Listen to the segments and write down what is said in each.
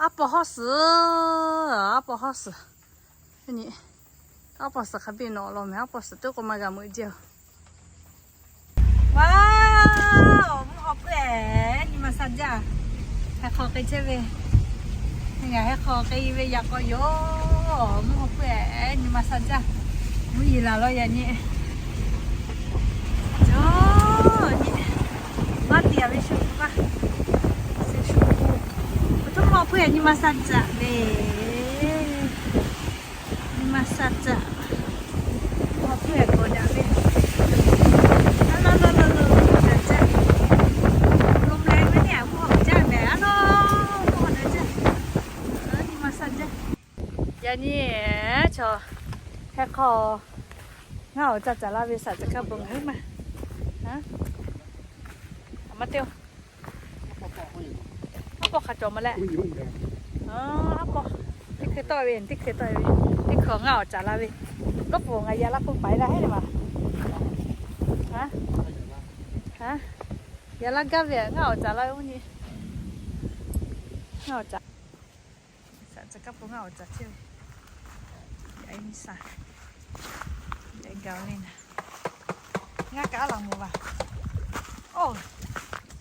Aˉ pawˇ hawˉ suhˍ, aˉ pawˇ hawˉ suhˍ. Nyi, aˉ pawˇ suhˍ hk'a biˇ nawꞈ law meh, aˉ pawˇ suhˍ teˇ k'o maˇ g'a meuꞈ jaˇ. Wa, awˬ mvuhˇ haw hpeuˇ-eˬ nyi ma sha jaˇ. Heh hk'aw k'ai chehˇ ve, ngaˬ heh hk'aw k'ai ve yaꞈ k'aw yoˬ. Awˬ mvuhˇ haw hpeuˇ-eˬ nyi ma sha jaˇ. Mvuhˇ yeˬ laˬ law yaꞈ nyi. Jawˇ nyi, maˇ tiꞈ yaꞈ ve shu hpu maˇ, shu hpu, awˬ mvuhˇ haw hpeuˇ-eˬ nyi ma sha jaˇ ve. Nyi ma sha caꞈ. Mvuhˇ haw hpeuˇ-eˬ k'awꞈ daꞈ ve. A la la la la, k'awꞈ daꞈ jaˇ. Lo meh ve nyi a mvuhˇ haw jaˇ meh a la, mvuhˇ haw daꞈ jaˇ. Nyi ma sha jaˇ. Yaꞈ nyi chaw heh hk'aw ngaˇ awˬ caˇ caꞈ la ve shaˍ caꞈ hkaˇ bon ngaˬ hui maˇ. Aˬ ma te-oˬ. Aˉ pawˇ hk'a cawˬ ma leh. Aˉ pawˇ teˇ hkui tawˆ ve, teˇ hkui tawˆ ve, teˇ hkui ngaˇ awˬ caꞈ la ve. Tawˇ pfuhˍ ngaˬ yaꞈ la pun paiˍ la heˉ ve maˬ. Yaꞈ la gaˇ ve ngaˇ awˬ caꞈ la ve oˇ nyi. Ngaˇ awˬ caꞈ. Shaˍ caꞈ hkaˇ bon ngaˇ awˬ caꞈ chehˇ ve. Yaꞈ nyi shaˍ, yaꞈ gaˬ le na. Ngaˇ kaꞈ aˉ laˬ mawˬ vaˬ. Oˇ,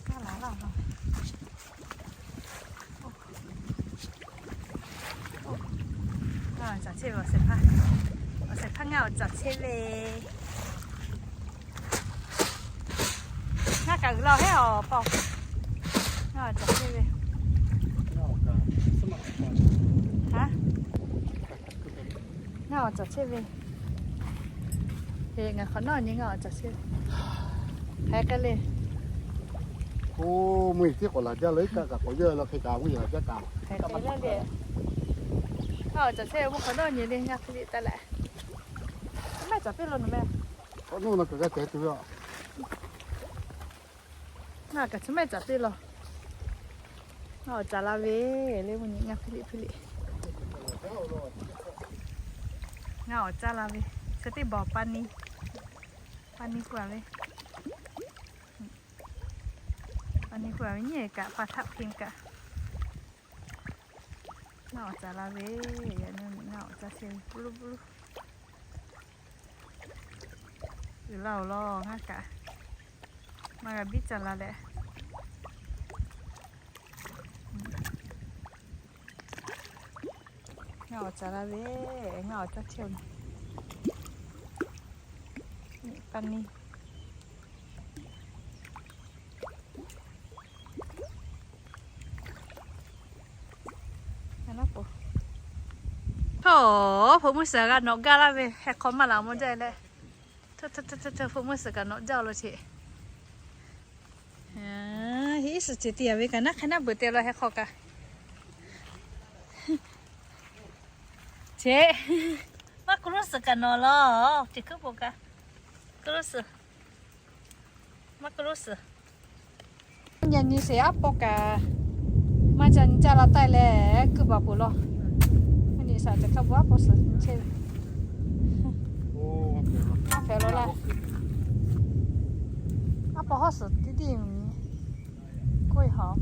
kaˇ laˬ laˇ laˬ. Ngaˇ awˬ caꞈ chehˇ ve awˬ shehˍ hpaˇ, awˬ shehˍ hpaˇ ngaˇ awˬ caꞈ chehˇ ve. Ngaˇ kaꞈ uiˍ la heˉ awˬ pa-oˬ. Ngaˇ awˬ caꞈ chehˇ ve. Ngaˇ awˬ caꞈ chehˇ ve. Ngaˬ hk'awꞈ nawˉ nyi ngaˇ awˬ caꞈ chehˇ ve. Hk'aˬ hk'e le. Oˇ, mvuhˇ yeˬ tiˉ k'awꞈ laˬ jaˇ leh iˉ kaˆ kaꞈ k'awꞈ yawˇ la hk'e kaꞈ mvuhˇ yeˬ laˬ jaˇ kaꞈ. Hk'aˬ hk'e le le. Ngaˇ awˬ caꞈ chehˇ ve mvuhˇ hk'awꞈ nawˉ nyi le ngaˇ hk'e le taˇ leh. Maˇ caˍ piˇ lo nawˬ meh. K'awꞈ nawˉ na kaꞈ g'a ceh tuˬ ve a. Ngaˇ kaꞈ chi maˇ caˍ piˇ law. Ngaˇ awˬ caꞈ la ve le mvuhˇ nyi ngaˇ hk'e le hk'e le. Ngaˇ awˬ caꞈ la ve. Chi teˇ baˬ pa ni, pa ni k'oˆ a ve. Pa ni k'oˆ a ve nyi kaꞈ pa htaˆ hpe kaꞈ. Ngaˇ awˬ caꞈ la ve, yaꞈ nyi ngaˇ awˬ caꞈ chehˇ ve puˉ luˉ puˉ luˉ. Uiˍ la-oˬ law ngaˇ kaꞈ. Maˇ g'a biˇ caˇ la leh. Ngaˇ awˬ caꞈ la ve, ngaˇ awˬ caꞈ chehˇ-oˬ. Pa ni. Hpeuꞈ mvuhˇ suhˍ g'a nawꞈ gaˇ laˇ ve, heh hk'aw maˇ laˬ mawˇ jaˇ leh. Hpeuꞈ mvuhˇ suhˍ kaꞈ nawꞈ jaˇ-oˬ lo cheꞈ. Heˉ suhˍ ceˬ te yaꞈ ve kaꞈ naˉ hk'e naˉ beuꞈ te law heh hk'aw kaꞈ. Cheꞈ, maˇ k'oˆ lo suhˍ kaꞈ nawꞈ law, ceˬ kuiˉ po kaꞈ. K'oˆ lo suhˍ, maˇ k'oˆ lo suhˍ. Yaꞈ nyi sheˍ aˉ pawˇ kaꞈ maˇ ca nyi caˇ la taˆ leh kuiˉ baˬ peuˬ law. Nyi shaˍ caꞈ hkaˇ bon aˉ pawˇ suhˍ nyi chehˇ ve. Aˉ hpehꞈ law laˇ. Aˉ pawˇ hawˉ suhˍ tiˉ tiˉ nyi. K'oˆ-e haw.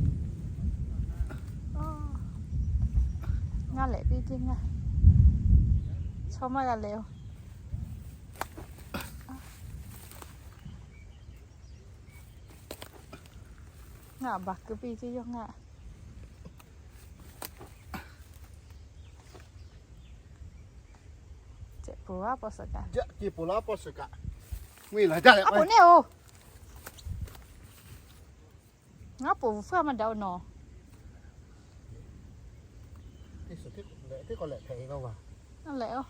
Ngaˇ lehꞈ piˇ tiˉ ngaˇ. Chaw maˇ g'a lehꞈ-oˬ. Ngaˇ baˬ keu piˇ tiˉ yawˇ ngaˇ. Ceꞈ puˍ aˉ pawˇ suhˍ kaꞈ. Aˉ pawˇ neˇ-oˬ. Ngaˇ pawˇ vuˬ hpfuhˇ maˇ daꞈ-oˬ nawˬ. Lehꞈ-oˬ.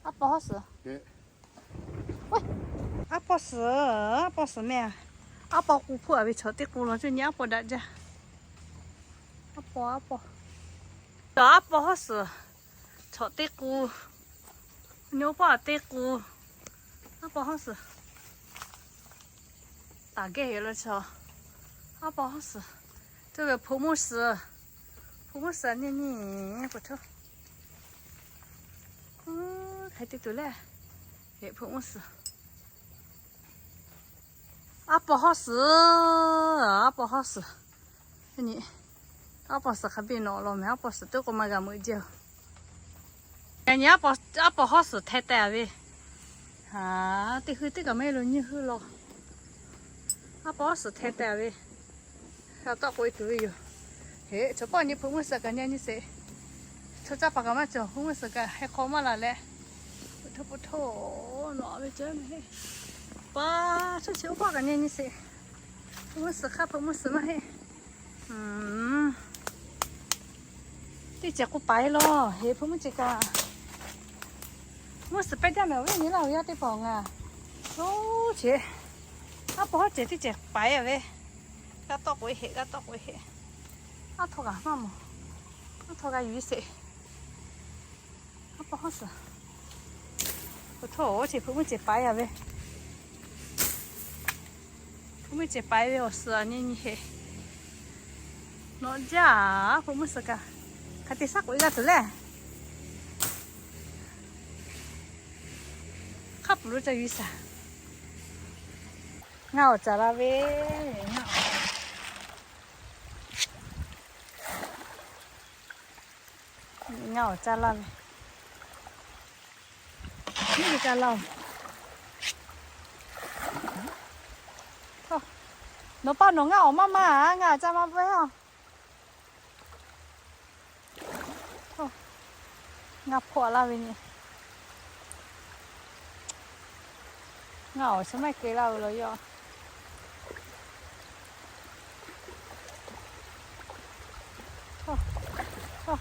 Aˉ pawˇ hawˉ suhˍ. Aˉ pawˇ suhˍ, aˉ pawˇ suhˍ meh a. Aˉ pawˇ k'u hpfuhˆ a ve chaw teˇ k'u law cuˇ nyi aˉ pawˇ daꞈ jaˇ. Aˉ pawˇ, aˉ pawˇ. Aˉ pawˇ hawˉ suhˍ. Chaw teˇ k'u. Nyi aˉ pawˇ teˇ k'u. Aˉ pawˇ hawˉ suhˍ. Taˍ geh yoˬ law chaw. Aˉ pawˇ hawˉ suhˍ. Cuˇ ve hpu mvuhˇ suhˍ. Hpu mvuhˇ suhˍ nyi nyi. K'o htawˇ hk'e te tuˬ leh. Hpu mvuhˇ suhˍ. Aˉ pawˇ hawˉ suhˍ, aˉ pawˇ hawˉ suhˍ. Nyi, aˉ pawˇ suhˍ hk'a biˇ nawꞈ law mehˍ, aˉ pawˇ suhˍ teˇ k'o maˇ g'a meuꞈ jaˇ. Yaꞈ nyi aˉ pawˇ hawˉ suhˍ hteh teh a ve, teˇ hui teˇ kaꞈ maˇ heˆ lo nyiˇ hui law. Aˉ pawˇ hawˉ suhˍ hteh teh a ve, g'a tawˆ k'oꞈ e tuˬ ve yoˬ. Heˆ, chaw pawˆ nyi hpeuꞈ mvuhˇ suhˍ kaꞈ nyi nyi sheˍ. Chaw caˇ paˍ kaꞈ maˇ cawˬ, hpeuꞈ mvuhˇ suhˍ kaꞈ heh hk'aw maˇ laˬ leh, pu htoˇ pu htoˇ nawꞈ ve ceh maˇ heˆ. Pa, chaw chi oˇ pawˆ kaꞈ nyi nyi sheˍ. Hpeuꞈ mvuhˇ suhˍ hk'aˇ hpeuꞈ mvuhˇ suhˍ maˇ heˆ. Teˇ cehˬ k'o paiˍ law, heˆ hpeuꞈ mvuhˇ ceh kaꞈ. Mvuhˇ suhˍ pehˇ jaˇ mehˍ, awˬ viˉ nyi laˇ awˬ yaˇ teˇ hpaˍ ngaˬ. Oˇ ceh, aˉ pawˇ hawˉ ceh teˇ cehˬ paiˍ a ve. G'a tawˆ k'oꞈ e heˆ, g'a tawˆ k'oꞈ e heˆ. Aˉ htaw kaꞈ maˇ mawˬ. Aˉ htaw g'a yuˬ sheˍ. Aˉ pawˇ hawˉ suhˍ, pu htoˇ oˇ ceh hpeuꞈ mvuhˇ ceh paiˍ a ve. Hpeuꞈ mvuhˇ ceh paiˍ ve awˬ suhˍ a nyi nyi heˆ. Nawꞈ jaˇ, hpeuꞈ mvuhˇ suhˍ kaꞈ. Hk'aˬ te shaˉ k'oꞈ e g'a tuˬ le. Hk'a peuˬ lo ca yuˬ shaˍ. Ngaˬ awˬ caˍ la ve, ngaˬ awˬ caˇ laˇ ve. Nyiˇ ve ca laˇ oˬ. Nawˬ pa nawˬ ngaˬ awˬ maˇ maˇ, ngaˬ awˬ caˇ maˇ ve a. Ngaˬ hpawꞈ laˇ ve nyi. Ngaˬ awˬ chi maˇ keu laˇ ve law yaˇ.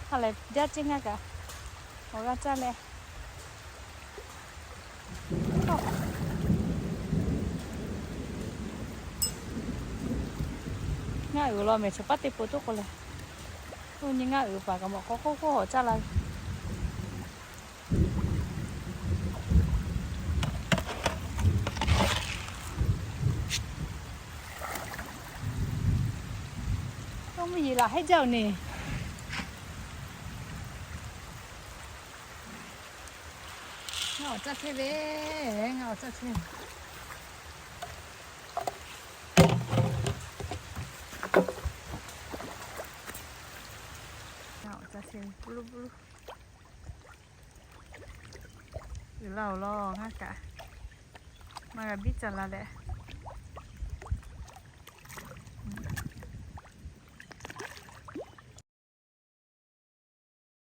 Ha lehˬ jaˇ ceˇ ngaˇ kaꞈ, awˬ g'aˇ caˇ leh. Ngaˇ uiˍ law mehˍ, chaw paˉ teˇ po toˆ k'o leh, oˇ nyi ngaˇ uiˍ paˍ kaꞈ mawꞈ k'aw k'oˆ k'oˆ hawꞈ caˇ la ve. Oˇ mvuhˇ yeˬ laꞈ heˆ jaˇ oˬ neˬ. Ngaˇ awˬ caˇ chehˇ ve, ngaˇ awˬ caˇ chehˇ. Ngaˇ awˬ caˇ chehˇ ve, puˉ luˉ puˉ luˉ. Uiˍ laˇ oˬ law, ngaˇ kaꞈ maˇ g'a biˇ caˇ la leh.